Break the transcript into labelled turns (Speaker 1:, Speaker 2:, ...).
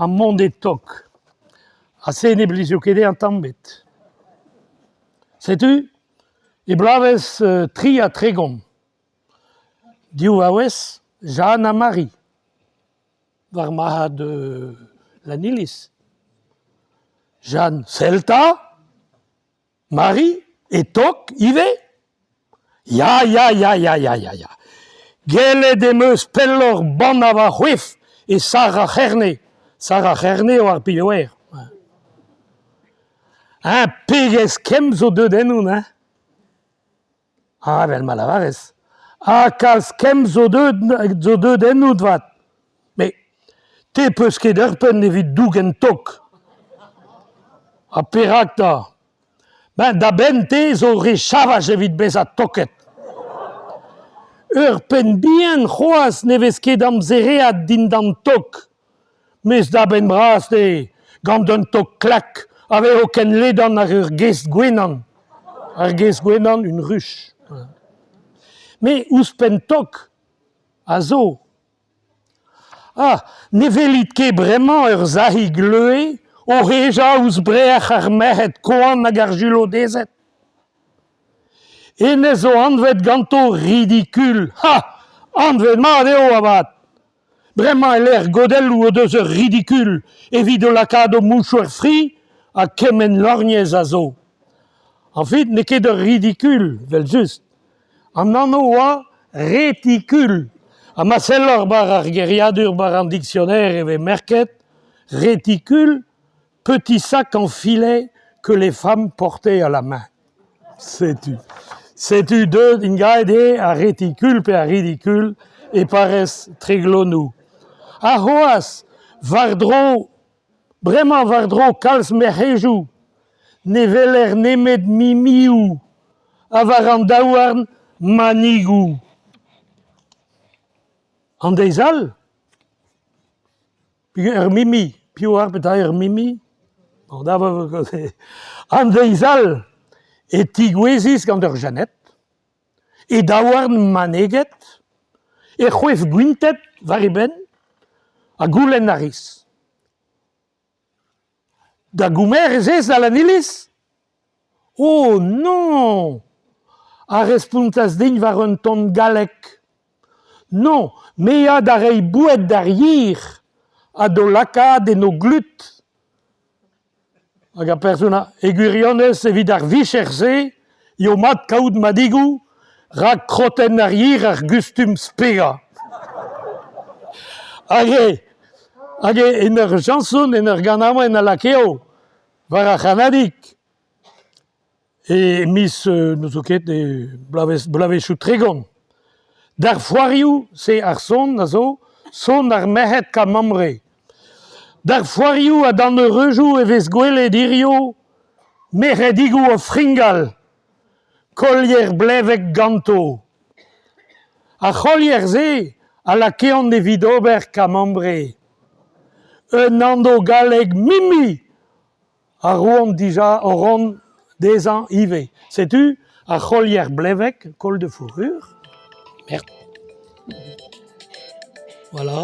Speaker 1: Ha mont e tok. Ha se ne blijo ket dezhañ tamm ebet. Setu e bloavezh 33, div vaouez, Jeanne ha Marie, war marc'had Lanniliz. Jeanne, sell 'ta ! Mari, e tok ivez ? Ya, ya, ya, ya, ya, ya, ya. Gellet em eus pelloc'h bannañ va c'hoef e sac'h ar C'herne. Sac'h ar C'herne eo ar pilhoer. Eñ pegez kemm zo deuet ennon hein ! Ah, evel ma lavarez. Ha kalz kemm zo deuet zo deuet ennout 'vat. Met te 'peus ket ur penn evit dougen tok. Ha perak 'ta ? Ben da benn-te zo re chavaj evit bezañ toket. Ur penn bihan c'hoazh ne vez ket amzereat dindan tok. Mes da benn bras eo, gant un tog klak a vezo ken ledan hag ur gest gwenan. Ar gest gwenan, une ruche. Met ouzhpenn tog a zo. Ah, ne welit ket bremañ ur sac'hig leue o hejañ ouzh brec'h ar merc'hed koant hag ar julodezed ? Hennezh zo anvet ganto ridikul. Ha ! Anvet mat eo avat ! Bremañ e-lec'h godelloù o deus ur ridikul evit o lakaat o mouchouer fri ha kement lorgnez a zo. Añfin, n'eo ket ur ridikul, evel-just. An anv oa retikul ha ma selloc'h war ar geriadur war an diksionêr e vez merket retikul, petit sac en filet que les femmes portaient à la main. Setu. Setu deuet int gaet eo ar retikul pe ar ridikul e parrez Treglonoù. Ha c'hoazh, war-dro, bremañ war-dro kalz merc'hejoù, ne weler nemet mimioù ha war an daouarn manigoù. An deiz all Ur mimi, piv oar petra eo ur mimi ? An deiz all e tegouezhis gant ur Jeannette, he daouarn maneget, he c'hoef gwintet war e benn, ha goulenn a ris. Da gomer ez ez da Lanniliz ? Oh non ! a respontas din war un ton gallek. Non, me ya da reiñ boued d'ar yer ha d'o lakaat en o glud. Hag ar person a, e gwirionez evit ar vicher-se eo mat kaout madigoù rak krotenn ar yer ar gustum spegañ. Hag eo, hag eo en ur chañson, en ur ganaouenn a lakeo war ar c'hannadig e miz n'ouzon ket e bloavezh bloavezhioù 30. D'ar foarioù, se ar son a zo, son ar merc'hed Kamambre. D'ar foarioù ha d'an eureujoù e vez gwelet hiziv merc'hedigoù o fringal, kolier blevek ganto. Ar c'holier-se a lakaont evit ober Kamambre. Un anv gallek Mimi a roont dija o roont dezhañ ivez. Setu ar c'holier blevek, col de fourrure. Merde. Voilà.